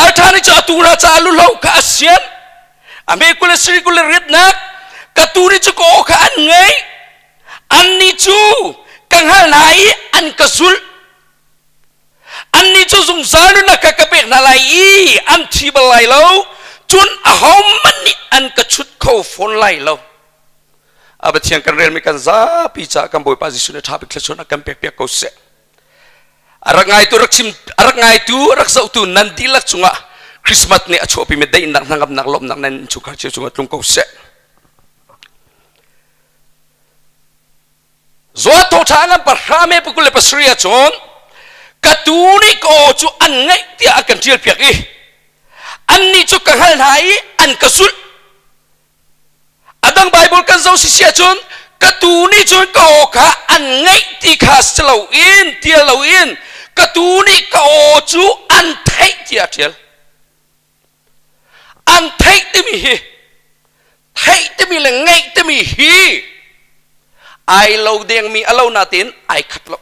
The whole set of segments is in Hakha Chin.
Ralṭha nih cu a tuu hna caah luhlo kha a sian. A hme 20 le sarih 28nak ka tuu nih cu ka aw kha an ngaih. Annih cu ka hngalh hna i an ka zulh. Annih cu zungzal nunnak kha ka pek hna lai i an thi bal lai lo, cun ahohmanh nih an ka chut kho fawn lai lo. A Pathian kan relmi kan zapi caah kan Bawipa Jesuh nih ṭha bik thluachuahnak kan pekpiak ko seh. A rak ngaitu rak chim a rak ngaitu rak zohtu nan dihlak cungah Christmas nih a chuahpimi daihnak hnangamnak lawmhnak nan innchungkhar cio cungah tlung ko seh. Zuat thawṭha ngan pahra me 27 ahcun ka tuu nih ka aw cu an ngaih tiah a kan ṭialpiak i annih cu ka hngalh hna i an ka zulh. A dang Baibal kan zoh sisi ahcun ka tuu nih cun ka aw kha an ngaih ti kha si loin tial loin ka tuu nih ka aw cu an theih tiah a ṭial. An theih timi hi theih timi le ngeih timi hi ai lo dengmi a lo natin ai khat lo.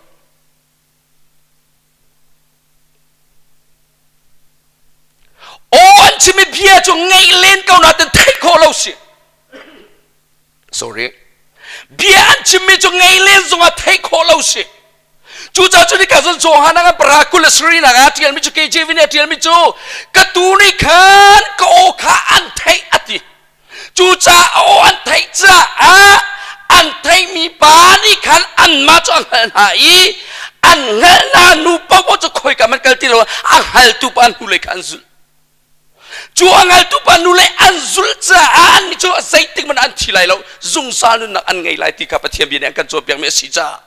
Aw an chimmi bia cu ngeih len ko natin theih khawh lo si. Sorry. Bia an chimmi cu ngei len zongah theih khawh lo si. Cucaah cu nika cun Johan ah para 20 le sarih nak ah ṭialmi cu KJV nih a ṭialmi cu ka tuu nih khan ka aw kha an theih a ti. Cucaah a aw an theih caah an theihmi pa nih khan anmah cu a hngalh hna i an hngalh hna nu paoh cu khoika man kal ti lo a hngaltu pa hnulei kha an zulh. Cu a ngaltu pa nu le an zulh caah annih cu zeitik hmanh an thi lai lo, zungzal nunnak an ngei lai ti kha Pathian bia nih an kan cawnpiakmi a si caah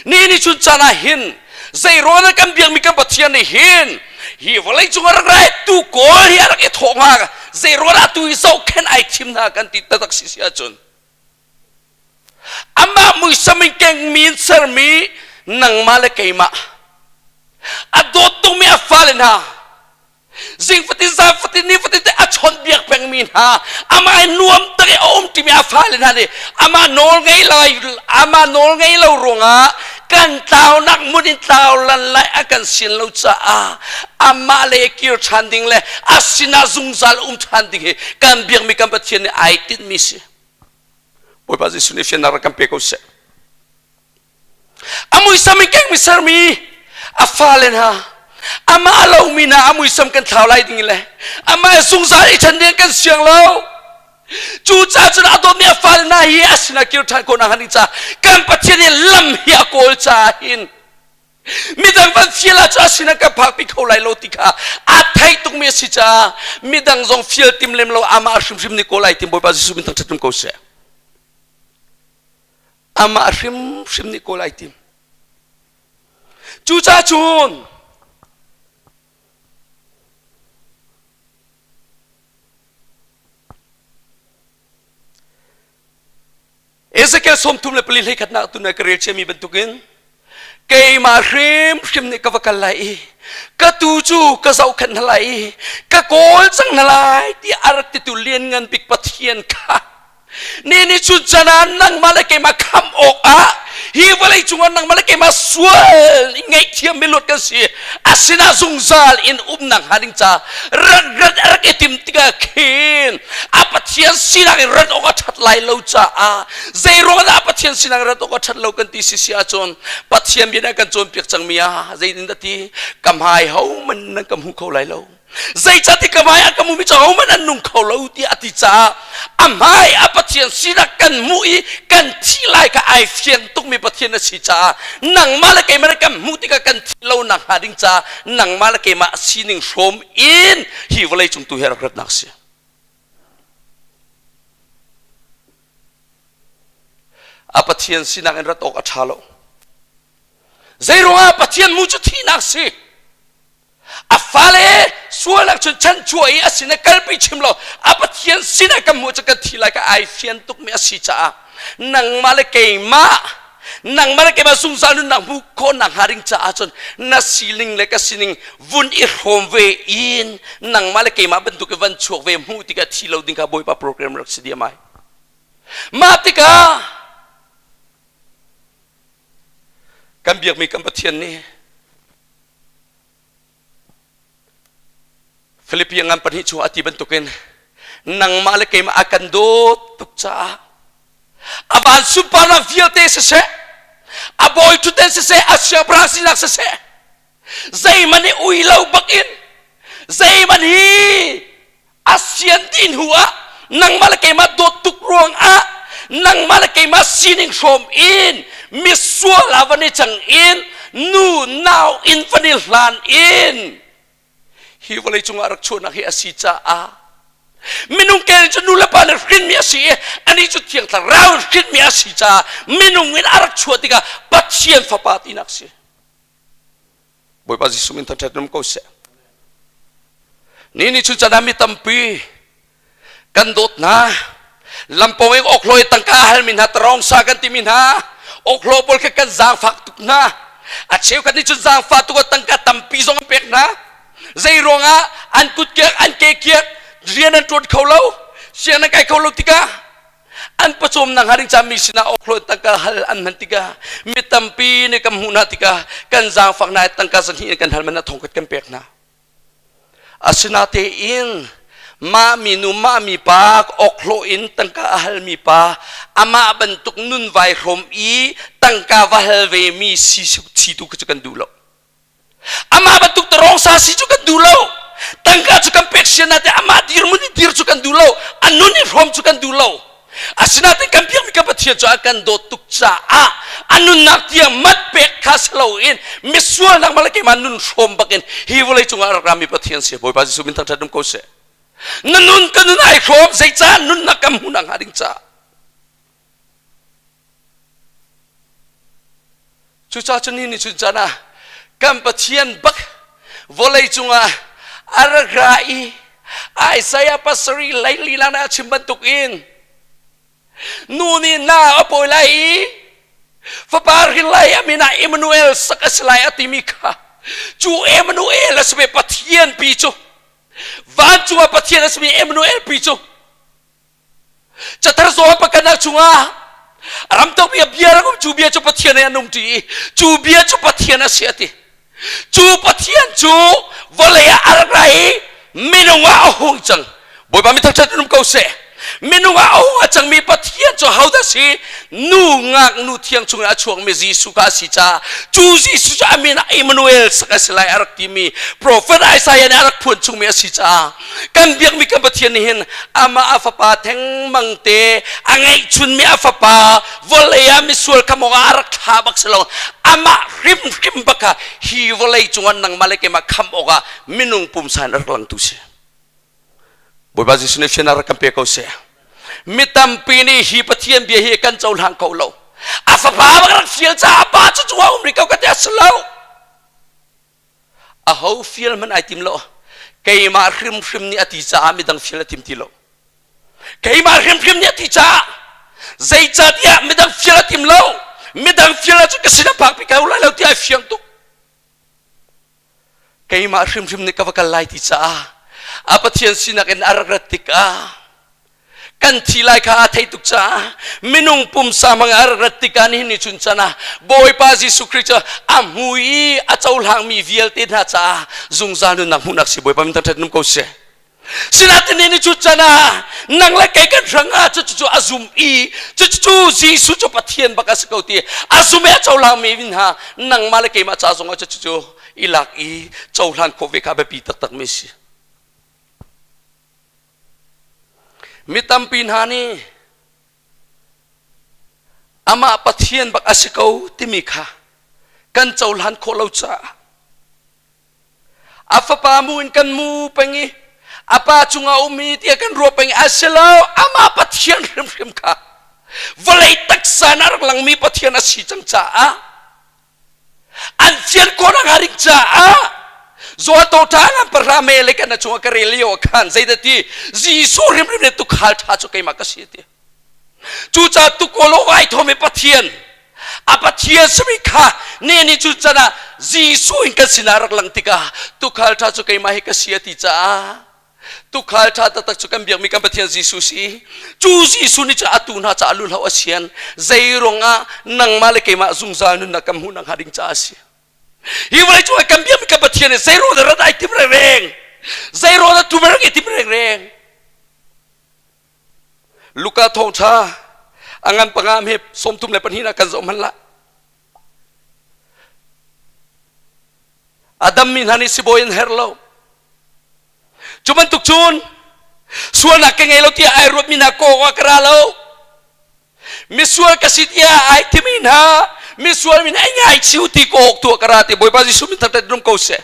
ni ni chun caan ah hin zei ruangah kan biakmi kan Pathian nih hin hi vawlei cung a rak rai tu kawl hi a rak i thawh hnga zei ruangah tu hi zohkhenh ai thim hna kan ti taktak si si ahcun amah muisam in kengmi in sermi nangmah le keimah a dawt tukmi a fale hna Zing fatin zan fatin ni fatin te a chawnhbiak pengmi hna amah i nuam tak i a um timi a fale hna nih amah nawl ngei lai amah nawl ngei lo ruangah kan tlaunak hmun in tlau lan lai a kan sin lo caah amah le kir ṭhan ding le a sinah zungzal um ṭhan ding hi kan biakmi kan Pathian nih ai tinhmi si. Bawipa Jesuh nih fiannak rak kan pe ko seh. A muisam in kengmi sermi a fale hna amah a lomi hna a muisam kan thlau lai ding le amah zungzal i ṭhen ding kan siang lo. Cucaah cun a dawtmi a fale hna hi a sinah kir ṭhan khawh nakhnga ding caah kan Pathian hi lam hi a kawl caah hin midang van fial ah cun a sinah kan phakpi kho lai lo ti kha a theih tukmi a si caah midang zong fial tim lem lo amah hrimhrim nih kawl ai tim. Bawipa Jesuh min thangṭhat tum ko seh. Amah hrimhrim nih kawl ai tim. Cucaah cun Ezekiel 34 hleikhatnak tu na ka rel ciami bantukin keimah hrimhrim nih ka va kal lai i ka tuu cu ka zohkhenh hna lai i ka kawl cang hna lai tiah a rak titu lianngan bik Pathian kha Ni nih cun can ah nangmah le keimah khamh awkah hi vawlei cungah nangmah le keimah sual i ngaihthiam mi luat kan si. A sinah zungzal in umnak hnga ding ca rak rat a rak i tim tikah khin a Pathian sinak in rat awk a ṭhat lai lo caah zei ruangah dah a Pathian sinak in rat awk a ṭhat lo kan ti si si ahcun Pathian bia nih a kan cawnpiak cangmi ah zeitin dah ti ka hmai hohmanh nan ka hmu kho lai lo. Zeicahti ka hmai ah ka hmumi cu ahohmanh an nung kho lo tiah a ti caah a hmai a Pathian sinak kan hmuh i kan thih lai kha ai fiang tukmi Pathian a si caah nangmah le keimah nih kan hmuh tikah kan thih lo nakhnga ding caah nangmah le keimah sining hrawm in hi vawlei cung tu hi rak ratnak si. A Pathian sinak in rat awk a ṭha lo. Zeiruangah Pathian mu cu thihnak si? A fale sualnak cun chanchuah i a sin kalpi chim lo a Pathian sinah kan hmuh cu kan thi lai ka ai fian tukmi a si caah nangmah le keimah nangmah le keimah zungzal nunnak hmuh khawhnak hnga ding caah cun na sining le ka sining vun i hrawm ve in nangmah le keimah bantuk i van chuak ve hmuh tikah thi lo ding kha Bawipa program rak si diam ai. Mah tikah kan biakmi kan Pathian nih Filipi ngan pahnih chung a ti bantukin nangmah le keimah a kan dawt tuk caah a van sunparnak vialte siseh, a bawi ṭhutden siseh, a siangpahrang sinak siseh, zeihmanh hi ui lo bakin zeihmanh hi a sian dih hnu ah nangmah le keimah dawt tuk ruangah nangmah le keimah sining hrawm in misual ah van i cang in nu nau in van i hlan in hi vawlei cungah rak chuahnak hi a si caah minung kel cu nu le pa nih hrinmi a si i anih cu thiang thlarau in hrinmi a si caah minung in a rak chuah tikah Pathian fapa tinak si. Bawipa Jesuh min thangṭhat um ko seh. Ni ni chun chan ah mi tampi kan dawt hna. Lampawng in awkhlaw i tangka a halmi hna tarawng sa kan timi hna awkhlaw pawl kha kan zaangfak tuk hna. A cheukhat nih cun zaangfah tuk ah tangka tampi zong an pek hna. Zei ruangah an kut kiak an ke kiak rian an ṭuan kho lo, siang an kai kho lo tikah an pawcawmnak hnga ding ca mi sinah awkhlawh tangka hal an hman tikah mi tampi nih kan hmuh hna tikah kan zaangfak hna i tangka zahnih in kan hal man ah thongkhat kan pek hna. Asinatein mah minu mah mipa awkhlawh in tangka a halmi pa amah bantuk nun vai hrawm i tangka va hal ve mi si si tu cu kan duh lo. Amah bantuk tarawng sa si cu kan duh lo. Tangka cu kan pek sian te amah dirhmun i dir cu kan duh lo. A nun i hrawm cu kan duh lo. Asinain kan biakmi kan Pathian cu a kan dawt tuk caah a nunnak tiang mat pek kha si loin misualnak mah le keimah nun hrawm bakin hi vawlei cungah a rak rami Pathian si. Bawipa Jesuh min thangṭhat um ko seh. Na nun ka nun ai hrawm zeicah nunnak kan hmuh nakhnga ding caah. Cucaah cun ni chun caan ah kan Pathian bak vawlei cungah a rak ra i Isaiah pasarih leili lang a chim bantukin nu nih na a pawi lai i fapa hrin lai a min ah Emmanuel sak a si lai a timi kha cu Emmanuel a si ve Pathian pi cu vancung ah Pathian a simi Emmanuel pi cu Cathar zawn pakhatnak chungah ramtopi a bia rak um cu bia cu Pathian he an um ṭi i cu bia cu Pathian a si a ti. Cu Pathian cu vawlei ah a rak ra i minung ah a hung cang. Bawipa mi thangṭhat in um ko seh. Minung ah a hung a cangmi Pathian cu hodah si? Nu ngaknu thiang chungin a chuakmi Jesuh kha a si caah cu Jesuh cu a min ah Emmanuel sak a si lai a rak timi profet Isaiah nih a rak phuan chungmi a si caah kan biakmi kan Pathian nih hin amah a fapa thengmang te a ngeihchunmi a fapa vawlei ah misual khamh awkah a rak thlah bak si lo amah hrimhrim bak kha hi vawlei cungah nangmah le keimah khamh awkah minung pumsa in a rak langtu si Bawipa Jesuh nih fian rak kan pe ko seh mi tampi nih hi Pathian bia hi kan cohlang ko lo a fapa bak rak fial caah a pa cu cungah um rih ko ka ti a si lo Aho fial hmanh ai tim lo. Keimah hrimhrim nih a ti caah midang fial a tim ti lo. Keimah hrimhrim nih a ti caah zeicahtiah midang fial a tim lo. Midang fial ahcun ka sin a phakpi ko lai lo ti ai fiang tuk. Keimah hrimhrim nih ka va kal lai ti caah a Pathian sinak in a rak rat tikah kan thi lai kha aa theih tuk caah minung pumsa hmang a rak rat tikah nihin ni chun chan ah Bawipa Jesuh Khrih cu a hmu i a cohlangmi vialte hna caah zungzal nunnak hmuhnak si Bawipa min thangṭhat num ko seh. Sinain ni chun chan ah nang le kei kan hrang ah cucu a zum i cucu Jesuh cu Pathian bak a si ko ti a zum i a cohlangmi hna nangmah le keimah ca zongah cucu i lak i cohlan khawh ve kha a biapi taktakmi si. Mi tampi hna nih amah Pathian bak a si ko timi kha kan cohlan khawh lo caah a fapa mu in kan mu peng i a pa cungah ummi tiah kan ruah peng i a si lo amah Pathian hrimhrim kha vawlei taksa in a rak langmi Pathian a si cang caah An fian khawh nak ding caah Zuato ṭha ngan pahra me le kan chungah ka rel lio ah khan zeidah ti Jesuh hrimhrim le tukhal ṭha cu keimah ka si ti. Cucaah tukawl ai thawmi Pathian a Pathian simi kha ne ni cu can ah Jesuh in kan sinah rak lang tikah tukhal ṭha cu keimah hi ka si a ti caah Tukhal ṭha taktak cu kan biakmi kan Pathian Jesuh si. Cu Jesuh nih cun atu hna caah lulho a sian. Zei ruangah nangmah le keimah zungzal nunnak kan hmuh nakhnga ding caah a si. Hi vawlei cung ah kan biakmi kan Pathian nih zei ruang dah rat ai tim reng? Zei rawn ah tum rak i tim rengreng. Luka thawngṭha a ngan panga hme 32 ah kan zoh hmanh lah. A dammi hna nih sibawi an herh lo. Cu bantuk cun sualnak ka ngei lo tiah ai ruatmi hna kawk ah ka ra lo. Misual ka si tiah ai timi hna misual min ai ngaichiu ti kawk tu ah ka ra ti Bawipa Jesuh min thangṭhat rum ko seh.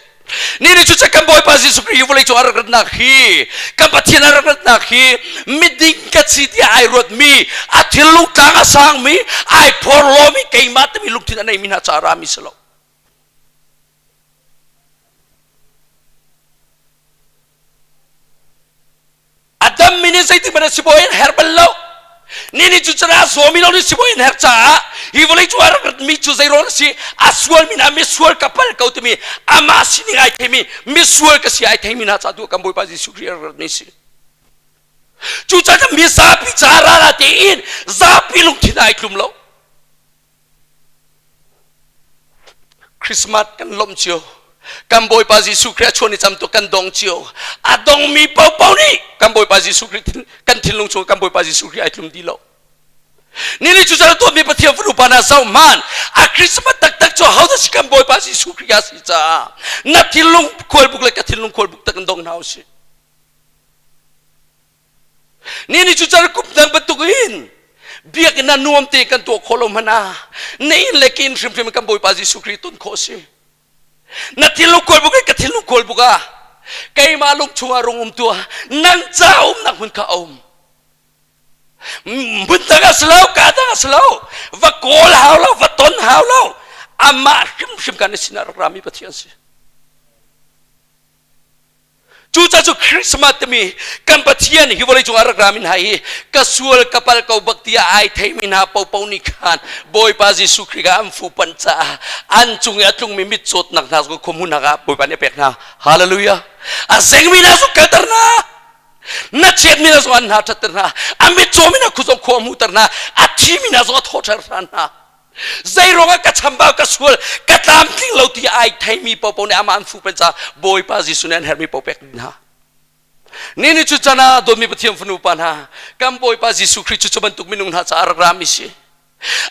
Ni ni cu kan Bawipa Jesuh Khrih vawlei cung a rak ratnak hi kan Pathian a rak ratnak hi miding ka si tiah ai ruatmi a thinlung tlang a sangmi ai phorhlawmi keimah timi lungthin a neimi hna ca rami si lo. A dammi nih zeitik hmanh ah sibawi an herh bal lo. Ni nih cu cun a zawmi lo nih sibawi an herh caah hi vawlei cu a rak ratmi cu zeirawn a si a sualmi hna misual ka pal ko timi amah sining ai theimi misual ka si ai theimi hna caah tu kan Bawipa Jesuh Khrih a rak ratmi si. Cucaah mi zapi ca rala tein zapi lungthin ai tlum lo. Christmas kan lawmh cio. Kan Bawipa Jesuh Khrih a chuan i cam tu kan dong cio. A dongmi paohpaoh nih kan Bawipa Jesuh Khrih kan thinlung chung kan Bawipa Jesuh Khrih ai tlum dih lo. Ni ni cu cal tuahmi Pathian fanu pa na zoh hman. A Christmas taktak cu hodah si kan Bawipa Jesuh Khrih a si caah na thinlung khualbuk le ka thinlung khualbuk tak in dong hna usih. Ni ni cu car kum dang bantuk in biakinn ah nuam te kan tuah khawh lo hmanh ah na inn le ka inn hrimhrim kan Bawipa Jesuh Khrih ton khawh si. Na thinlung kawlbuk in ka thinlung kawlbuk ah keimah lung chungah rung um tuah nan ca umnak hmun kha a um. Hmun dang a si lo, ka dang a si lo, va kawl hau lo, va ton hau lo, amah hrimhrim kan sinah rak rami Pathian si. Cucaah cu Christmas timi kan Pathian hi vawlei cungah rak ra mi hna hi ka sual ka pal ko bak tiah ai theimi hna popo nih khan Bawipa Jesuh Khrih kha an fuhpanh caah an cung i a tlungmi mitcawtnak hna cu khuamunak ah Bawipa nih a pek hna. Hallelujah. A zengmi hna zong kalter hna. Na chiatmi hna zong an hna ṭhatter hna. A mitcawmi hna khu zong khua hmuhter hna. A thimi hna zong a thawhter hna. Zeiruangah ka chambau ka sual ka tlamtling lo ti ai theimi popo nih amah an fuh pen caah Bawipa Jesuh nih an herhmi paoh pek hna. Ni ni cu can ah dawtmi Pathian fanu pa hna kan Bawipa Jesuh Khrih cu cu bantuk minung hna caah a rak rami si.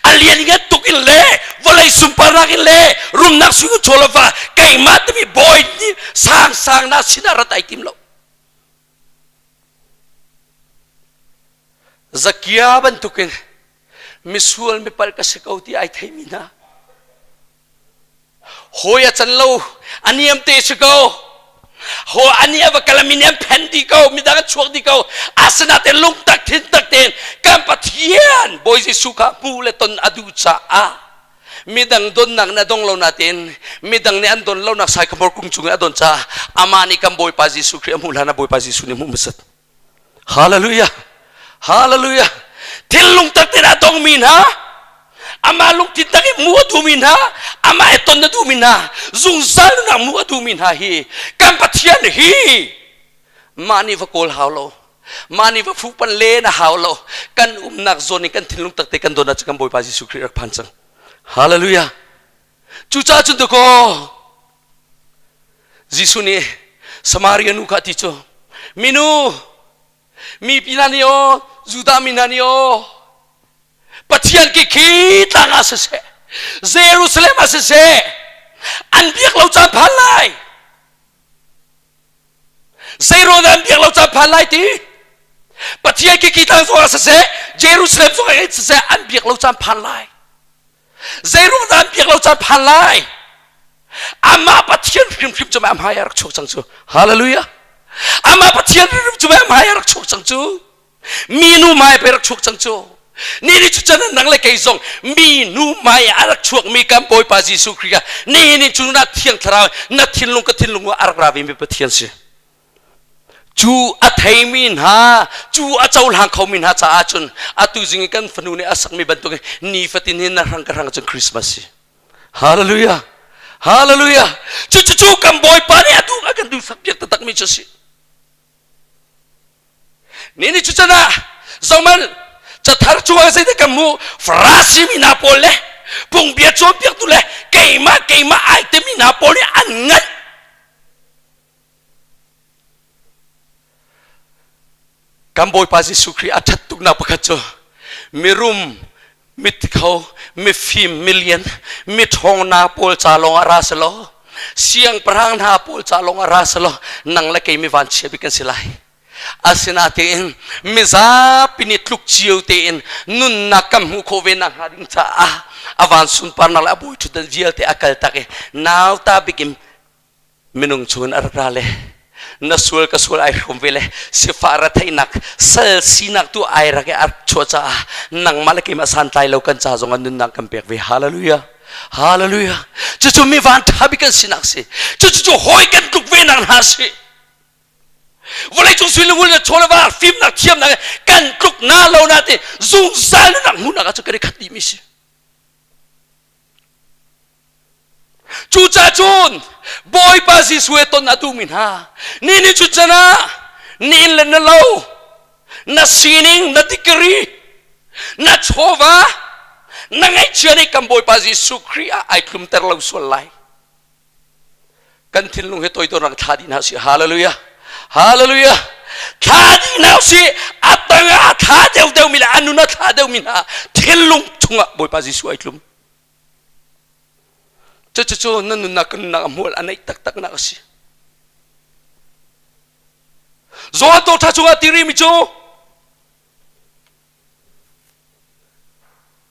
A lian ngan tuk in le vawlei sunparnak in le rumnak sui chawlova keimah timi bawi nih sang sang na sinah rat ai tim lo. Zakia bantukin misual mipal ka si ko ti ai theimi hna hawi a can lo a niam te si ko ho ani ava kalami nih an phen di ko midang an chuak di ko asinain lungtak thin tak tein kan Pathian Bawi Jesuh kha hmu le ton a duh caah midang donnak na dong lo natein midang nih an don lo nak saikamor kung cung i a don caah amah nih kan Bawipa Jesuh Khrih a hmuh hlan ah Bawipa Jesuh nih hmuh hmasat Hallelujah. Hallelujah. Thinlung tak tein a dongmi hna, amah lungthin tak i mu a duhmi hna, amah he ton a duhmi hna, zungzal nunnak mu a duhmi hna hi kan Pathian hi mah nih va kawl hau lo. Mah nih va fuhpan len a hau lo. Kan umnak zawn in kan thinlung tak te kan don ahcun kan Bawipa Jesuh Khrih rak phan cang. Hallelujah. Cucaah cun dakaw Jesuh nih Samaria nu kha a ti cu minu mipi hna nih aw Judah mi hna nih aw Pathian ki khi tlang ah siseh Jerusalem ah siseh an biak lo caan phan lai zeiruang dah an biak lo caan phan lai ti Pathian ki khi tlang zong ah siseh Jerusalem zong ah siseh an biak lo caan phan lai Zeiruang dah an biak lo caan phan lai? Amah Pathian hrimhrim cu mah hmai a rak chuak cang cu. Hallelujah. Amah Pathian hrimhrim cu mah hmai a rak chuak cang cu. Mi nu hmai pe rak chuak cang cu. Ni ni cu can nang le kei zong mi nu hmai a rak chuak mi kan Bawipa Jesuh Khrih ah ni ni cu na thiang thlarau na thinlung ka thinlung ah a rak ra ve mi Pathian si. Cu a theimi hna, cu a cohlang khomi hna caah cun atu zing i kan fanu nih a sakmi bantuk nifatin hin na hrang ka hrang cun Christmas si. Hallelujah. Hallelujah. Cu cu cu kan Bawipa nih a duh a kan duh sak piak taktakmi cu si. Ni ni cu can ah zohman cathar cungah zeidah kan hmuh Farasi mi hna pawl le phungbia cawnpiaktu le keimah keimah ai timi hna pawl nih an ngaih. Kan Bawipa Jesuh Khrih a ṭhat tuknak pakhat cu mirum, mitkho, mifim, milian, miṭhawng hna pawl ca lawng ah ra si law, siangpahrang hna pawl ca lawng ah ra si law, nang le kei mi vanchia bik kan si lai. Asinain mizapi nih tluk cio tein nunnak kan hmuh khawh ve nakhnga ding caah a van sunparnak le a bawi ṭhutdan vialte a kaltak i nauta bik in minung chungin a rak ra le na sual ka sual ai hrawm ve le sifah retheihnak sal sinak tu ai rak i a chuah caah nangmah le keimah santlai lo kan ca zong ah nunnak kan pek ve. Hallelujah, hallelujah. Cucu mi van ṭha bik kan sinak si. Cucu cu hawi kan tluk ve nak hna si. Vawleicung sui le ngun le chaw le va fimnak thiamnak kan tluk na lo na ti zungzal nunnak hmuhnak ah cu kan i khat dih mi si. Cucaah cun Bawipa Jesuh he ton a duhmi hna ni ni cu can ah ni le na lo, na sining, na degree, na chawva, na ngaihchia nih kan Bawipa Jesuh Khrih ah ai thlumter lo sual lai. Kan thinlung hi toidornak thla dih hna sih. Hallelujah, hallelujah. Thla dih hna usih. A tangah thla deuhdeuh mi le a nun a thla deuh mi hna thinlung chungah Bawipa Jesuh ai tlum. Cucu na nunnak ka nunnak a hmual a neih taktak nak a si. Johan Tawṭha chungah ti rihmi cu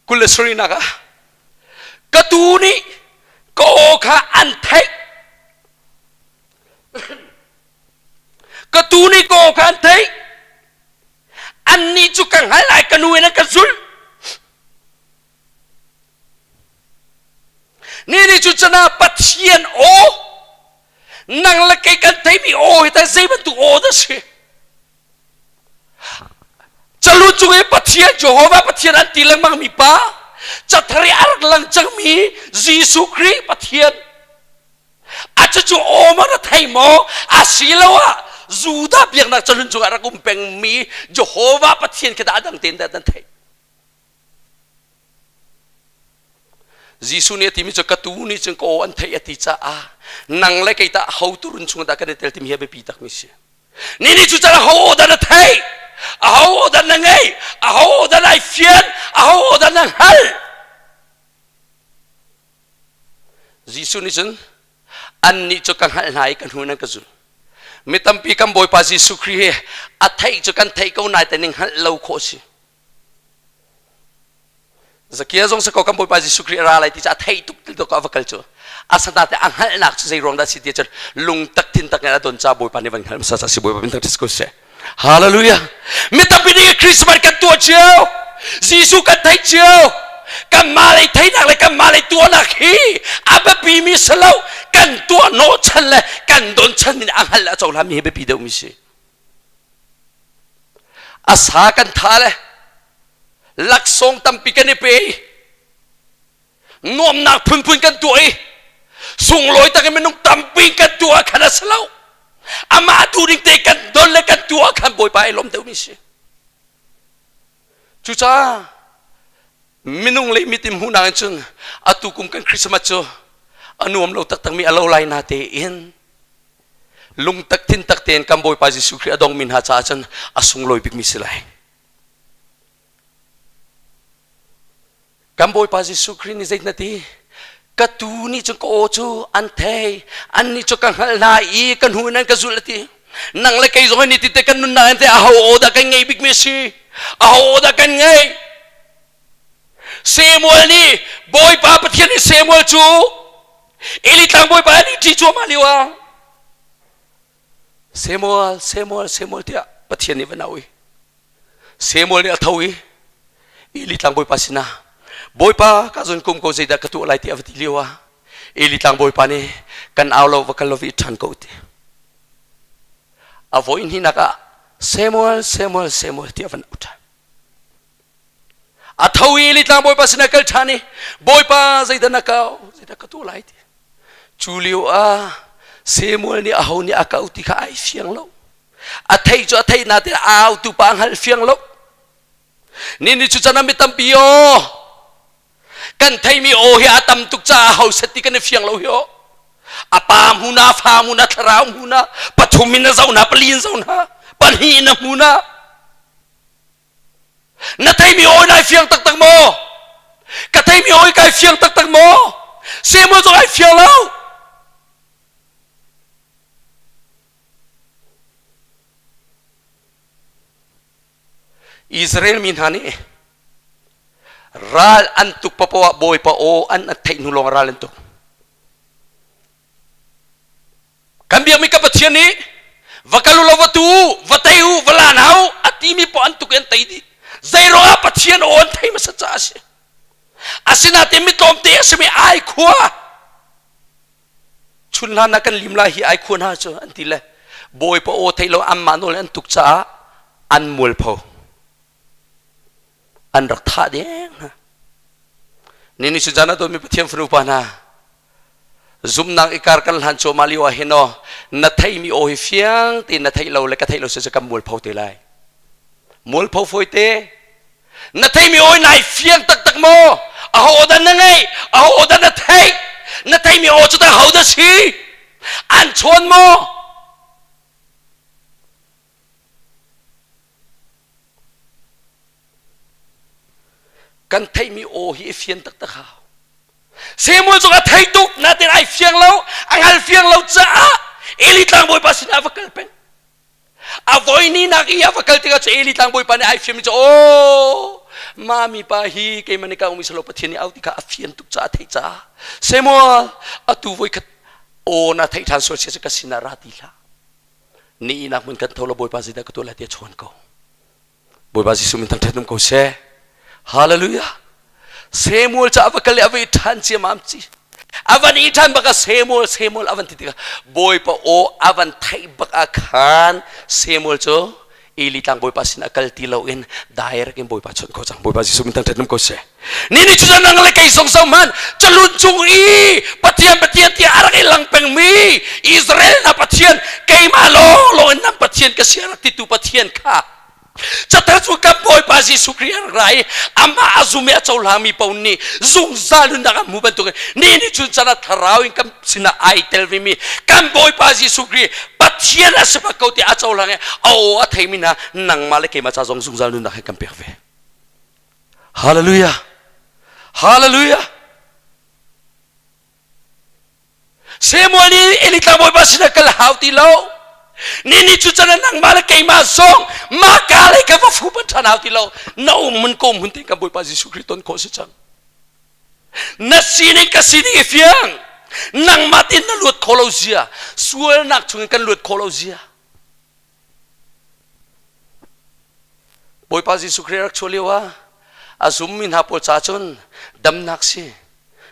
27nak ah ka tuu nih ka aw kha an theih. Ka tuu nih ka aw kha an theih. Annih cu ka hngal lai, ka nu in an ka zulh. Ni nih cu can ah Pathian aw nang le kei kan theimi aw hi tah zei bantuk aw dah si? Calu cung i Pathian Jehovah Pathian an ti lengmang mi pa cathar i a rak lang cangmi Jesuh Khrih Pathian a cucu aw maw na thei maw asiloah Judah biaknak calun cungah rak um pengmi Jehovah Pathian khi dah a dang tein dah nan theih? Jesuh nih a timi cu ka tuu nih cun ka aw an theih a ti caah nang le kei tah ho turun chung dah kan i tel timi hi a biapi takmi si. Ni nih cu can aho aw dah na theih? Aho aw dah na ngeih? Aho aw dah nai fian? Aho aw dah na hngalh? Jesuh nih cun annih cu ka hngalh hna i ka hnu nan ka zul. Mi tampi kan Bawipa Jesuh Khrih hi a theih cu kan theih ko nain ning hngalh lo khawh si. Zakia zong si ko kan Bawipa Jesuh Khrih a ra lai ti cu a theih tuk ti ko a va kal cu asana te a hngalhnak cu zei ruang dah si ti cun lungtak thintak in a don ca Bawipa nih van hngalh hmasa ca si Bawipa min thangṭhat ko seh. Hallelujah. Mi tampi nih Christmas kan tuah cio, Jesuh kan theih cio, kanmah lei theihnak le kanmah lei tuahnak hi a biapi mi si lo, kan tuah hnawhchan le kan donchan min a hngalh le a cohlan mi hi biapi deuh mi si. A sa kan tha le laksawng tampi kan i pe i nuamnak phunphun kan tuah i sunglawi tak in minung tampi kan tuah khan a si lo. Amah duh ning te kan don le kan tuah khan Bawipa i lawm deuhmi si. Cucaah minung le mitim hmuhnak in cun atu kum kan Christmas cu a nuam lo taktakmi a lo lai na tein lungtak thintak tein kan Bawipa Jesuh Khrih a dongmi hna caah cun a sunglawi bikmi si lai. Kan Bawipa Jesuh Khrih nih zei na ti? Ka tuu nih cun ka aw cu an thei, annih cu ka hngalh hna i ka hnu in an ka zulh a ti. Nang le kei zong hi ni te kan nunnak in teh aho aw dah kan ngei bikmi a si? Aho aw dah kan ngei? Samuel nih Bawipa Pathian nih Samuel cu Eli tlangbawi pa nih ṭi cuahmah lio ah Samuel, Samuel, Samuel tiah Pathian nih van au i Samuel nih a tho i Eli tlangbawi pa sinah Bawipa ka zun kum ko zeidah ka tuah lai ti a va ti lio ah Eli tlangbawi pa nih kan au lo va kal lo vi ṭhan ko ti a voi hnihnak ah Samuel, Samuel, Samuel tiah van au ṭhan. A tho i litlang Bawipa sinah kal ṭhan i Bawipa zeidah na kau zeidah ka tuah lai ti cu lio ah Samuel nih aho nih a kau ti kha ai fiang lo. A theih cu a theih nain a autu pa a hngal fiang lo. Ni ni cu can ah mi tampi aw kan theimi aw hi a tam tuk caah ho set ti kan i fiang lo hi aw a pa hmu na fa hmu na thlarau hmu na pathum in a zoh na pali in zoh na pahnih in a hmu na. Na theimi aw nai fiang taktak maw? Ka theimi aw kai fiang taktak maw? Samuel zong ai fiang lo. Israel mi hna nih ral an tuk papoh ah Bawipa aw an theih hnu lawng ral an tuk. Kan biakmi ka Pathian nih va kal u law va tu u, va tei u, va la hna u a timi poah an tuk i an tei dih. Zeiruangah Pathian aw an thei hmasa caah a si. Asinain mi tlawmte a simi ai khua chun hlan ah kan lim lai hi ai khua hna cu an ti le Bawipa aw theih lo anmah nawl an tuk caah an mualpho. An rak thah deng hna. Nini cu zan a dawtmi Pathian fanu pa hna zumnak i kar kan hlan cuahmah lio ah hin aw na theihmi aw hi fiang tein na theih lo le ka theih lo si kan mualpho te lai. Mualpho fawi te. Na theihmi aw nai fiang taktak maw? Aho dah na ngeih? Aho dah na theih? Na theihmi aw cu tah ho dah si? An chawn maw? Kan theihmi aw hi i fian taktak hau. Samuel cu a thei tuk nain ai fiang lo, a ngal fiang lo caah Eli tlangbawipa sinah a va kal peng. A voihnih i a va kal tikah cu Eli tlangbawipa nih ai fianmi cu aw mami pa hi keimah nih ka umi salo Pathian nih au ti kha a fian tuk caah a theih caah Samuel atu voikhat aw na theih ṭhan sual sia cu ka sinah ra ti hlah. Ni inak hmun kan tho lo Bawipa zeidah ka tuah lai ti a chawn ko. Bawipa Jesuh min thangṭhat um ko seh. Hallelujah. Samuel ca a va kal i a va i ṭhan ciamam ci. A van i ṭhan bak ah Samuel Samuel a van ti tikah Bawipa aw a van theih bak ah khan Samuel cu Eli tlang Bawipa sin a kal ti loin direct in Bawipa chawnh ko cang. Bawipa Jesuh min thangṭhat um ko seh. Ni ni cu nang le kei zong zoh hmanh calun cung i Pathian Pathian tiah a rak i lang pengmi Israel na Pathian keimah lawnglawng in nan Pathian ka si a rak titu Pathian kha cathar cu kan Bawipa Jesuh Khrih a rak ra i amah a zum i a cohlangmi paoh nih zungzal nunnak an hmu bantukin ni ni chun chan ah thlarau in kan sinah ai tel vemi kan Bawipa Jesuh Khrih Pathian a si bak ko tiah a cohlang i a aw a theimi hna nangmah le keimah ca zong zungzal nunnak he kan pek ve. Hallelujah. Hallelujah. Samuel nih Eli tlangbawipa sinah kal hau ti lo. Ni ni cu can nangmah le keimah zong mah ka lei ka va fu pan ṭhan hau ti lo. Na um mun ko mun te kan Bawipa Jesuh Khrih ton khawh si cang. Na sining ka sining i fiang. Nangmah tin na luat kho lo zia. Sualnak chungin kan luat kho lo zia. Bawipa Jesuh Khrih rak chuah lio ah a zummi hna pawl ca cun damnak si,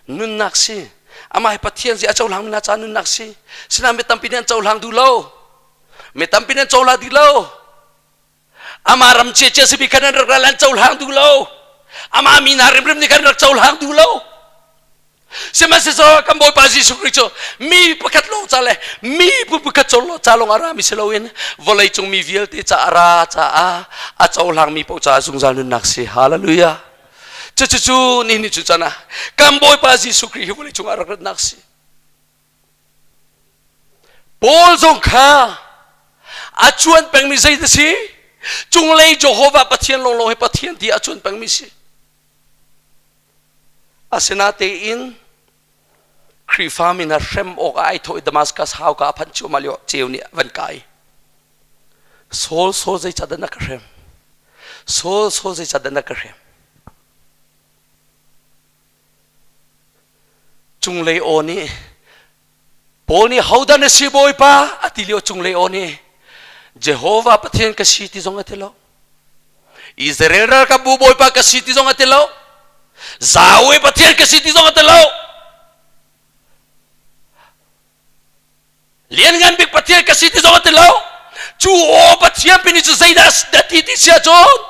nunnak si, amah hi Pathian si a cohlangmi hna ca nunnak si. Sinain mi tampi nih an cohlang duh lo. Mi tampi nih an cohlang duh lo. Amah ram ciacia simi khan an rak ral an cohlang duh lo. Amah mi hna rimrim nih khan rak cohlang duh lo. Sihmanhsehlaw kan Bawipa Jesuh Khrih cu mi pakhat lawng ca le mi bu pakhat ca lawng a rami si loin vawleicung mi vialte ca a ra caah a cohlangmi paoh caah zungzal nunnak si. Hallelujah. Cucucu nihin cu can ah kan Bawipa Jesuh Khrih hi vawleicung ah rak ratnak si. Paul zong kha a cuan pengmi zei dah si? Cunglei Jehovah Pathian lawnglawng hi Pathian ti a cuan pengmi si. Asinatein Khrihfa mi hna hrem awkah ai thawh i Damascus hauka a phanh cuahmah lio ceu nih a van kai. Saul, Saul zeicahdah na ka hrem? Saul, Saul zeicahdah na ka hrem? Cunglei aw nih Paul nih hodah na si Bawipa a ti lio cunglei aw nih Jehovah Pathian ka si ti zong a ti lo. Israel ralkapbu Bawipa ka si ti zong a ti lo. Zawe Pathian ka si ti zong a ti lo. Lianngan bik Pathian ka si ti zong a ti lo. Cu aw Pathian pin cu zeidah na ti ti sia cun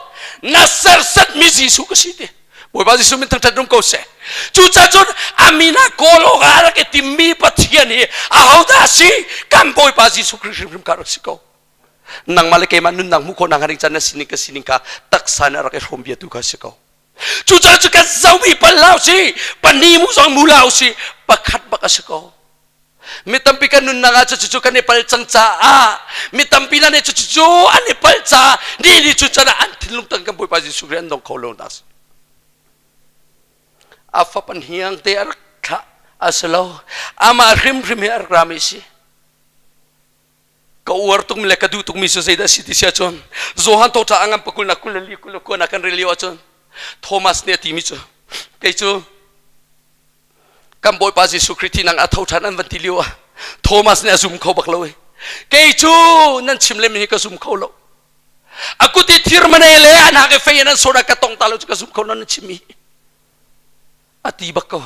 na sersetmi Jesuh ka si ti. Bawipa Jesuh min thangṭhat rum ko seh. Cucaah cun a min ah kawl awk ah a rak i timmi Pathian hi ahodah a si? Kan Bawipa Jesuh Khrih hrimhrim kha rak si ko. Nangmah le keimah nunnak hmuh khawhnak hnga ding can na sining ka sining kha taksa nih a rak i hrawm bia tu kha si ko. Cucaah cu kan zohmi pal hlah usih, pahnih mu zong mu hlah usih, pakhat bak a si ko. Mi tampi kan nunnak ah cucu kan i pal cang caah mi tampi na nih cucu an i pal caah ni ni cu can ah an thinlung tang kan Bawipa Jesuh Khrih an dong kho lo nak a fapa hniang te a rak thlah a si lo amah hrimhrim hi a rak rami si ka uar tukmi le ka duh tukmi cu zeidah a si ti si ahcun Johan thawngṭha a ngan pakul nak 24 29 nak kan rel lio ahcun Thomas nih a timi cu kei cu kan Bawipa Jesuh Khrih thihnak a tho ṭhan an van ti lio ah Thomas nih a zum kho bak lo i kei cu nan chim lem hi ka zum kho lo a kut i thir mane le an hak i fei in an sawt ah ka tong ta lo cu ka zum kho lo nan chim mi a ti bak ko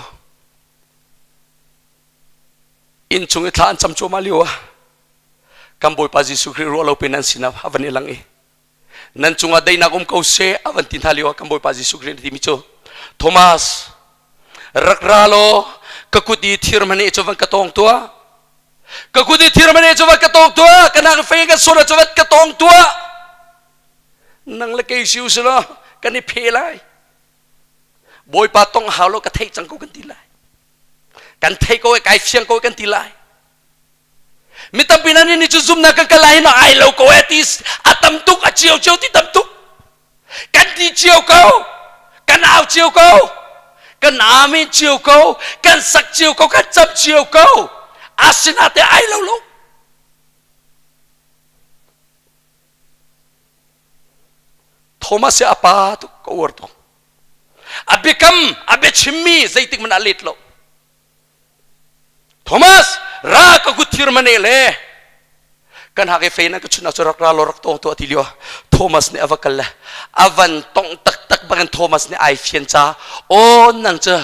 inn chung i thla an cam cuahmah lio ah kan Bawipa Jesuh Khrih ruah lo pe nan sinah a van i lang i nan cungah daihnak um ko seh a van ti hna lio ah kan Bawipa Jesuh Khrih nih timi cu Thomas rak ra law ka kut i thir hmane cu van ka tawng tuah ka kut i thir hmane cu van ka tawng tuah ka nak fei ka sura cu van ka tawng tuah nang le kei si usih law kan i phe lai Bawipa tong hau lo ka theih cang ko kan ti lai kan thei ko kai fiang ko kan ti lai mi tampi nan ni cu zumnak kan kal lai hin ai lo ko e ti a tam tuk a cio cio ti tam tuk kan ti cio ko kan au cio ko kan amen cio ko kan sak cio ko kan cam cio ko asinate ai lo lo Thomas a pa tuk ka uar tuk a biakam a biachimmi zeitik hmanh ah let lo Thomas ra ka kut thir mane le kan hak i fe na ka chun ah cu rak ra law rak tawng tuah ti lio Thomas nih a va kal le a van tongh taktak bangin Thomas nih ai fian ca aw nang cu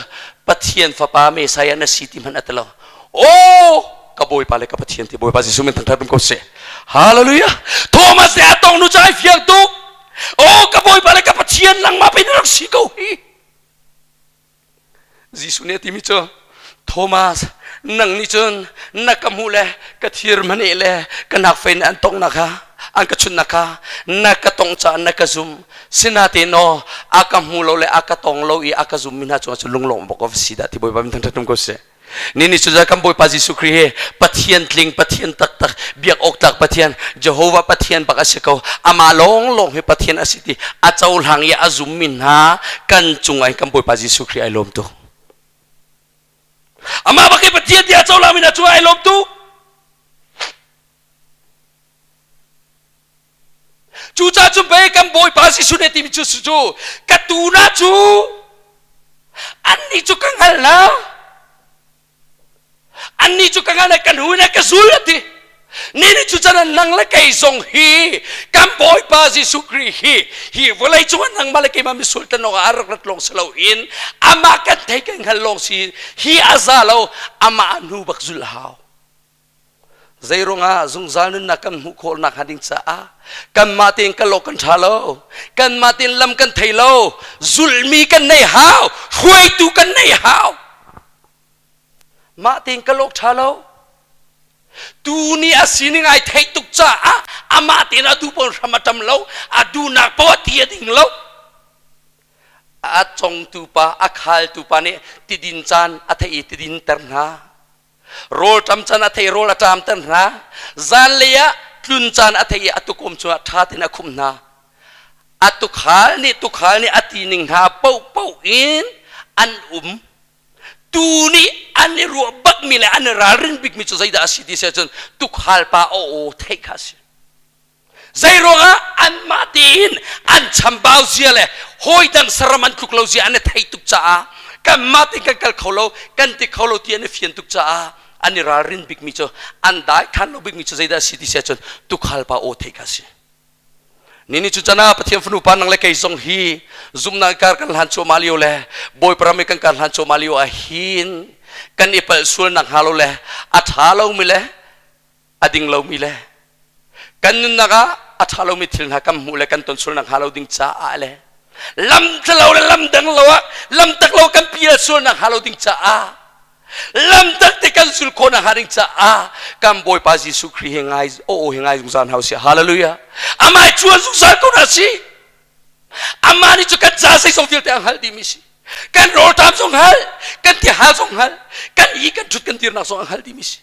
Pathian fapa Messiah na si ti hmanh a ti lo aw ka Bawipa le ka Pathian ti Bawipa Jesuh min thangṭhat um ko seh Hallelujah Thomas nih a tong nu cu ai fiang tuk aw ka Bawipa le ka Pathian nangmah pei na rak si ko hi Jesuh nih a timi cu Thomas nang nih cun na ka hmuh le ka thir hmaneh le ka nakfei nih an tonghnak kha an ka chunhnak kha na ka tongh caah na ka zum sinatein aw a ka hmu lo le a ka tong lo i a ka zummi hna cungah cun lunglawm bawk a si dah ti Bawipa min thangṭhat um ko seh Ni ni cu kan Bawipa Jesuh Khrih hi Pathian tling, Pathian taktak, biak awk tlak Pathian, Jehovah Pathian bak a si ko. Amah lawnglawng hi Pathian a si ti a cohlang i a zummi hna kan cungah hin kan Bawipa Jesuh Khrih ai lawm tuk. Amah bak hi Pathian ti a cohlangmi hna cungah ai lawm tuk. Cucaah cu pei kan Bawipa Jesuh nih timi cu cu ka tu na cu annih cu ka hngal na annih cu ka hngal na kan hu na ka zul a ti ni ni cu can nang le kei zong hi kan Bawipa Jesuh Khrih hi hi vawlei cungah nangmah le keimah misual tan awk ah a rak rat lawng si loin amah kan thei kan hngal lawng si hi a za lo amah hnu bak zul hau Zeiruangah zungzal nunnak kan hmuh khawh nakhnga ding caah kanmah tein kal awk kan ṭha lo kanmah tein lam kan thei lo zulhmi kan nei hau hruaitu kan nei hau mah tein kal awk ṭha lo tu nih a sining ai theih tuk caah amah tein a duh paoh hram a ṭam lo a duhnak paoh a ti a ding lo a congtu pa a khaltu pa nih tidin caan a theih i tidin ter hna Rawlṭam caan a thei rawl a ṭamter hna. Zanlei ah tlun caan a thei i a tukum cungah ṭha tein a khumh hna. A tukhal nih tukhal nih a tining hna paohpaoh in an um. Tuu nih an i ruah bakmi le an i ralrin bikmi cu zeidah a si ti si ahcun tukhal pa a aw theih kha a si. Zeiruangah anmah tein an chambau zia le hawidang saram an tluk lo zia an i theih tuk caah kanmah tein kan kal kho lo, kan ti kho lo ti an i fian tuk caah an i ralrin bikmi cu an dai khan lo bikmi cu zeidah a si ti si ahcun tukhal pa aw theih kha a si. Nini cu cana Pathian fanu pa nang le kei zong hi zumhnak kar kan hlan cuahmah lio le Bawipa ram i kan kar hlan cuahmah lio ah hin kan i palh sual nak hnga lo le a ṭha lomi le a ding lomi le kan nunnak ah a ṭha lomi thil hna kan hmuh le kan ton sualnak hnga lo ding caah le lam ṭhalo le lam dang lo ah lam tak lo kan pial sualnak hnga lo ding caah lam tak te kan sul khawh nak hnga ding caah kan Bawipa Jesuh Khrih hi ngai aw hi ngai zungzal hna usih hallelujah amah cuan zungzal ko hna si amah nih cu kan ca zeizong vialte a hngalh dihmi si kan rawlṭam zong hngal kan tihal zong hngal kan i kan ṭhut kan dirnak zong a hngalh dihmi si.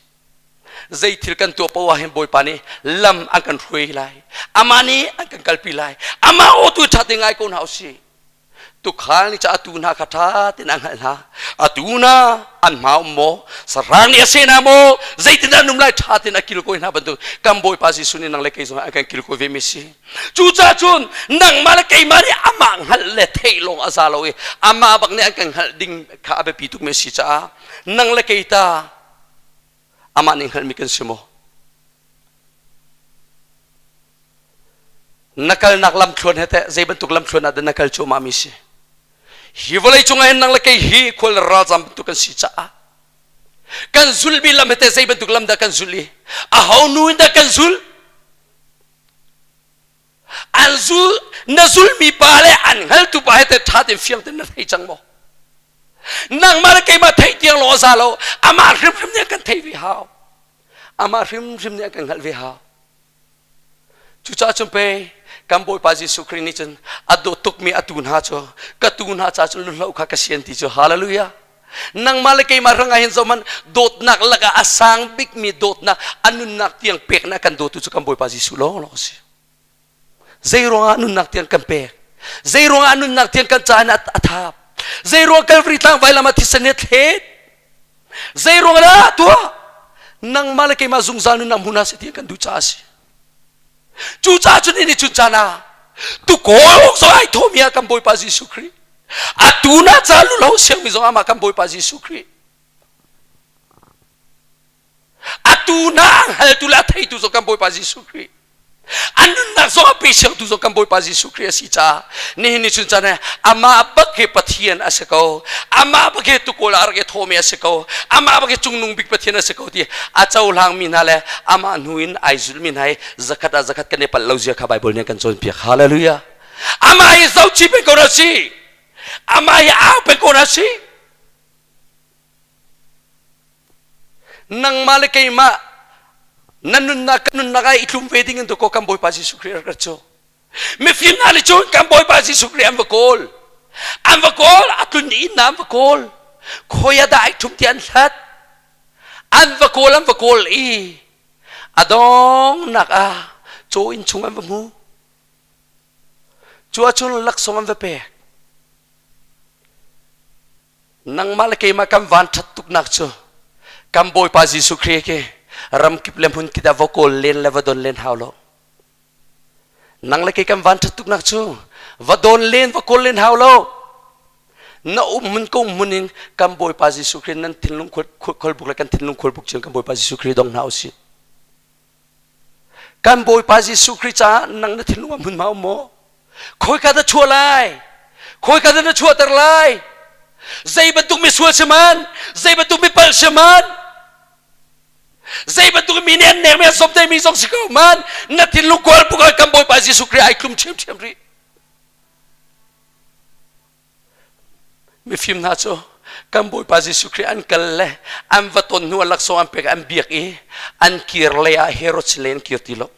Zei thil kan tuah poah hin Bawipa nih lam an kan hruai lai. Amah nih an kan kalpi lai. Amah aw tu ṭha te ngai ko hna usih. Tukhal nih ca atu hna kha ṭha tein a hngalh hna. Atu hna an hma um maw? Sahrang nih a seh hna maw? Zeitindah an um lai? Ṭha tein a kilkawi hna bantuk kan Bawipa Jesuh nih nang le kei zong an kan kilkawi ve mi si. Cucaah cun nangmah le keimah nih amah hngalh le theih lawng a za lo i amah bak nih an kan hngalh ding kha a biapi tukmi a si caah nang le kei ta amah nih hngalhmi kan si maw? Na kalnak lamthluan he teh zei bantuk lamthluan ah dah na kal cuahmah mi si? Hi vawlei cungah hin nang le kei hi khual le ralzam bantuk kan si caah kan zulmi lam he teh zei bantuk lam dah kan zulh i aho nu in dah kan zulh? An zul na zulmi pa le an hngaltu pa he teh ṭha tein fiang tein na thei cang maw? Nangmah le keimah theih tiang lawng a za lo amah hrimhrim nih an kan theih ve hau. Amah hrimhrim nih an kan hngalh ve hau. Cucaah cun pei kan Bawipa Jesuh Khrih nih cun a dawt tukmi a tuu hna cu ka tuu hna ca cun luhloh kha ka sian ti cu hallelujah. Nangmah le keimah hrangah hin zohhmanh dawtnak lakah a sang bikmi dawtnak a nunnak tiang peknak kan dawtu cu kan Bawipa Jesuh lawnglawng a si. Zei ruangah nunnak tiang kan pek? Zei ruangah nunnak tiang kan ca in a thap? Zei ruang Calvary tlang vailam ah thisen he thlet? Zei ruang dah tuah? Nangmah le keimah zungzal nunnak hmu hna seh ti kan duh caah a si. Cucaah cun ini chun caan ah tukawl awk zong ai thawmi ah kan Bawipa Jesuh Khrih. Atu na ca lulo siangmi zong amah kan Bawipa Jesuh Khrih. Atu na hngaltu le a theitu zong kan Bawipa Jesuh Khrih. An nunnak zong a pe siangtu zong kan Bawipa Jesuh Khrih a si caah nihin ni chun caan amah bak hi Pathian a si ko. Amah bak hi tukawl ah rak i thawmi a si ko. Amah bak hi cungnung bik Pathian a si ko ti a cohlangmi hna le amah hnu in ai zulmi hna hi zakhat ah zakhat kan i palh lo zia kha Bible nih kan cawnpiak. Hallelujah. Amah hi zohchih peng ko na si. Amah hi au peng ko na si. Nangmah le keimah na nunnak ka nunnak ah i tlum ve ding in ko kan Bawipa Jesuh Khrih rak rat cu. Mifim hna nih cun kan Bawipa Jesuh Khrih an va kawl. An va kawl, a tlun inn an va kawl. Khoi ah dah ai ṭhum ti an hlat. An va kawl, an va kawl i a dongnak ah caw inn chung an va hmu. Cu ahcun laksawng an va pek. Nangmah le keimah kan van ṭhat tuknak cu kan Bawipa Jesuh Khrih khi ramkip le hmunkip ah va kawl len le va don len hau lo. Nang le kei kan van ṭhat tuknak cu va don len va kawl len hau lo. Na um hmun ko hmun in kan Bawipa Jesuh Khrih nan thinlung khualbuk le kan thinlung khualbuk cun kan Bawipa Jesuh Khrih dong hna usih. Kan Bawipa Jesuh Khrih caah nang na thinlung ah hmunhma um maw? Khawika dah chuah lai? Khawika dah na chuahter lai? Zei bantuk misual si man? Zei bantuk mipalh si man? Zei bantuk mi nih an nek mi an sawm mi zong si ko man? Na thinlung kual puk ah kan Bawipa Jesuh Khrih ai tlum ṭhiamṭhiam rih. Mifim hna cu kan Bawipa Jesuh Khrih an kal le an va ton hnu ah laksawng an pek an biak i an kir lei ah Herod sin lei an kir ti lo.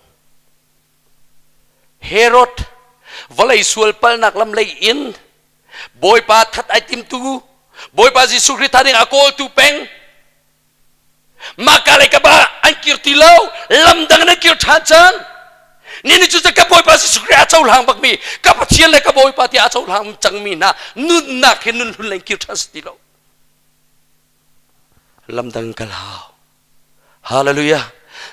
Herod vawlei sual palnak lam lei in Bawipa that ai timtu Bawipa Jesuh Khrih tha ding a kawltu peng Mahka le ka ba an kir ti lo lam dang in an kir ṭhan cang ni ni cu ka Bawipa Jesuh Khrih a cohlang bakmi ka Pathian le ka Bawipa tiah a cohlang cangmi hna nunnak hi nun hlun le kir ṭhan si ti lo lam dang kal hau hallelujah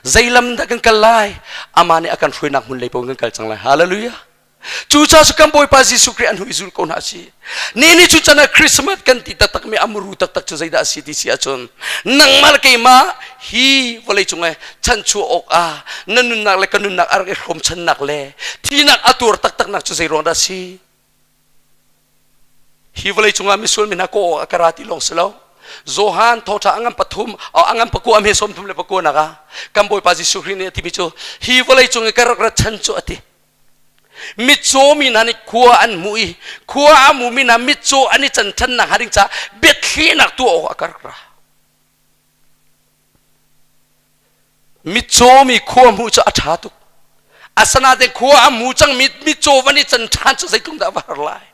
zei lam dah kan kal lai amah nih a kan hruainak hmun lei paoh kan kal cang lai hallelujah Cucaah cu kan Bawipa Jesuh Khrih an hui zul ko hna si. Ni ni cu can ah Christmas kan ti taktak mi amuru taktak cu zeidah a si ti si ahcun nangmah le keimah hi vawlei cung i chanchuah awk ah na nunnak le ka nunnak a rak i hrawm channak le thinak a tuar taktaknak cu zei ruang dah a si? Hi vawlei cungah misual mi hna kaw awk a ka ra ti lawng si lo. Johan thawngṭha a ngan pathum a ngan pakua a hme 34 nak ah kan Bawipa Jesuh Khrih nih a timi cu hi vawlei cung i ka rak rat chan cu a ti. Mitcaw mi hna nih khua an hmuh i khua a hmumi hna mitcaw an i can ṭhan nakhnga ding caah biathlehnak tuah awk a ka rak ra. Mitcaw mi khua hmuh cu a ṭha tuk. Asinain khua a hmu cangmi mitcaw van i can ṭhan cu zeitluk dah va har lai.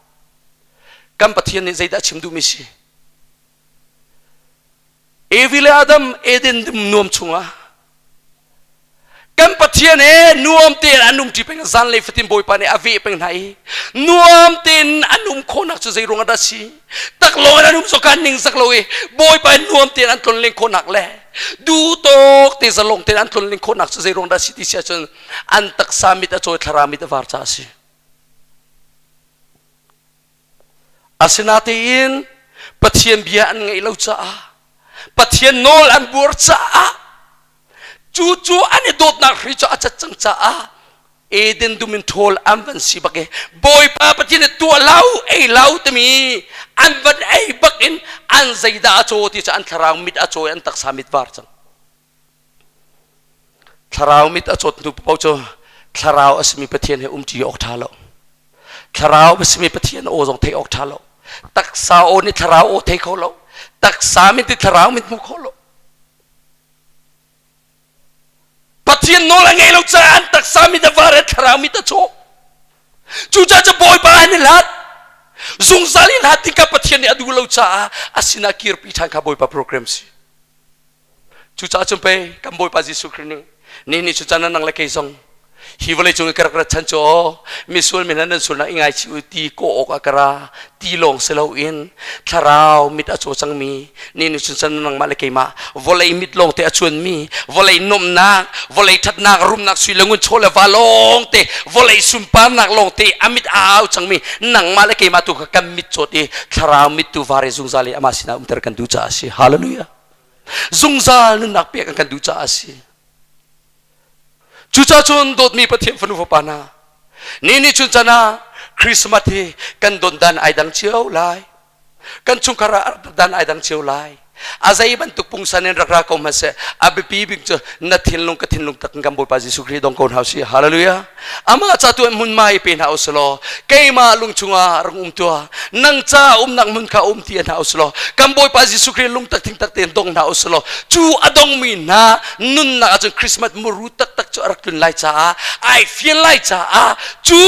Kan Pathian nih zeidah a chim duhmi si? Evi le Adam Eden dum nuam chungah. Kan Pathian he nuam tein an um ṭi peng zanlei fatin Bawipa nih a veh peng hna i nuam tein an um khawhnak cu zei ruangah dah si? Taklawng in an um zong kha an ningzak lo i Bawipa he nuam tein an tlonlen khawhnak le duhtawk te zalong tein an tlonlen khawhnak cu zei ruang dah si ti si ahcun an taksa mit a cawi thlarau mit a var caah a si. Asinain Pathian bia an ngaih lo caah Pathian nawl an buar caah cu cu an i dawtnak hri cu a cat cang caah Eden dum in ṭhawl an van si bak i Bawipa Pathian nih tuah lo ei lo timi an van ei bak in an zeidah a caw ti cu an thlarau mit a caw i an taksa mit var cang. Thlarau mit a cawt hnu paoh cu thlarau a simi Pathian he umṭi awk ṭha lo. Thlarau a simi Pathian aw zong theih awk ṭha lo. Taksa aw nih thlarau aw thei kho lo. Taksa mit nih thlarau mit hmu kho lo. Pathian nawl a ngei lo caah an taksa mit a var i thlarau mit a caw. Cucaah cu Bawipa an i hlat. Zungzal i hlat tikah Pathian nih a duh lo caah a sinah kirpi ṭhan kha Bawipa program si. Cucaah cun pei kan Bawipa Jesuh Khrih nih nihin cu caan nang le kei zong hi vawlei cung i ka rak rat chan cu aw misual mi hna nan sualnak i ngaichih u ti kawh awk ah ka ra ti lawng si loin thlarau mit a caw cangmi nihin cun chan nangmah le keimah vawlei mit lawng te a cuanmi vawlei nuamhnak vawlei ṭhatnak rumnak sui le ngun chaw le va lawng te vawlei sunparnak lawng te a mit a au cangmi nangmah le keimah tu kha kan mit cawt i thlarau mit tu var i zungzal i amah sinah umter kan duh caah a si hallelujah zungzal nunnak pek an kan duh caah a si cucaah cun dawtmi Pathian fanu fapa hna ni ni chun chan ah Christmas hi kan don dan ai dang cio lai kan chungkhar ah dan ai dang cio lai a zei bantuk pungsan in rak ra ko hmanh a biapi bik cu na thinlung ka thinlung tak kan Bawipa Jesuh Khrih dong ko hna usih hallelujah amah ca tu hmun ma i pe hna usih keimah lung chungah rung um tuah nang ca umnak hmun kha um ti hna usih kan Bawipa Jesuh Khrih lungtak thingtak tein dong hna usih cu a dongmi hna nunnak ahcun Christmas muru taktak cu a rak tlun lai caah ai fian lai caah cu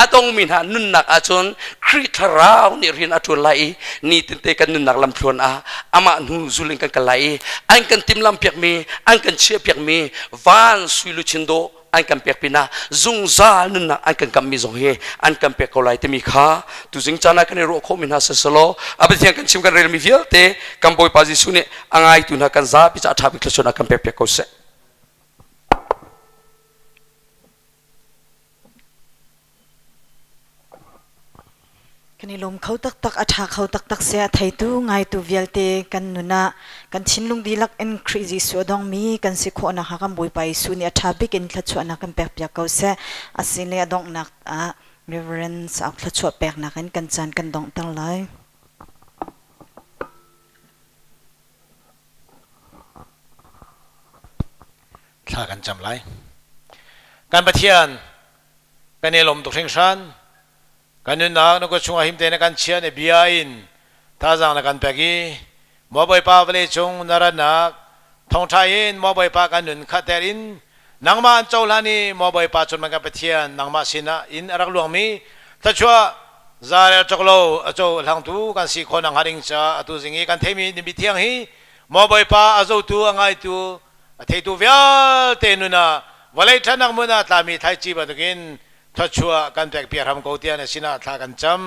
a dongmi hna nunnak ahcun Khrih thlarau nih rian a ṭuan lai i nitinte kan nunnak lamthluan ah amah hnu zul in kan kal lai i an kan timhlamh piakmi an kan chiah piakmi van sui luchin dawh an kan pek pinah zungzal nunnak an kan kammi zong hi an kan pek ko lai timi kha tuzing caan ah kan i ruah khawhmi hna siselaw a Pathian kan chim kan relmi vialte kan Bawipa Jesuh nih a ngaitu hna kan zapi caah ṭha bik thluachuahnak kan pek piak ko seh. Kan i lawm kho taktak, a ṭha kho taktak seh a theitu ngaitu vialte kan nun ah kan thinlung dihlak in Khrih Jesuh a dongmi kan si khawhnak hnga kan Bawipa Jesuh nih a ṭha bik in thluachuahnak kan pekpiak ko seh. Asile a donghnak ah Reverend Sauk thluachuah peknak in kan caan kan donghter lai. Thla kan cam lai. Kan Pathian, kan i lawm tuk hringhran. Kan nunnak na kut chungah him tein na kan chiah na bia in thazaang na kan pek i maw Bawipa vawlei cung na rannak thawngṭha in maw Bawipa kan nun khatter in nangmah an cohlan i maw Bawipa cun man kan Pathian nangmah sinah in a rak luangmi thluachuah zarel cawk lo a cohlangtu kan si khawh nakhnga ding caah atu zing i kan theimi na mithiang hi maw Bawipa a zotu a ngaitu a theitu vialte nun ah vawlei ṭhatnak hmun ah tlami thlaici bantukin thluachuah kan pek piak hram ko tiah na sinah thla kan cam.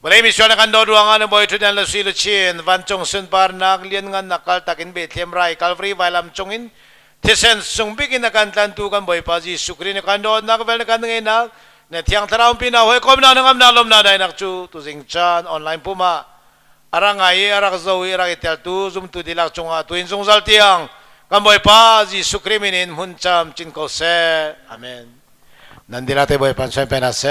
Vawlei misual na kan dawt ruangah na bawi ṭhutdan le sui luchin vancung sunparnak lianngannak kaltak in Bethlehem rai Calvary vailam cungin thisen sungbik in a kan tlantu kan Bawipa Jesuh Khrih na kan dawtnak vel na kan ngeihnak na thiang thlarau pinah hawikomnak na ngamnak lawmnak dainak cu tuzing caan online pum ah a rak ngai i a rak zo i a rak i teltu zumtu dihlak cungah tuin zungzal tiang kan Bawipa Jesuh Khrih min in hmun cam cin ko seh. Amen. Nan dihlak te Bawipa soi pe hna seh.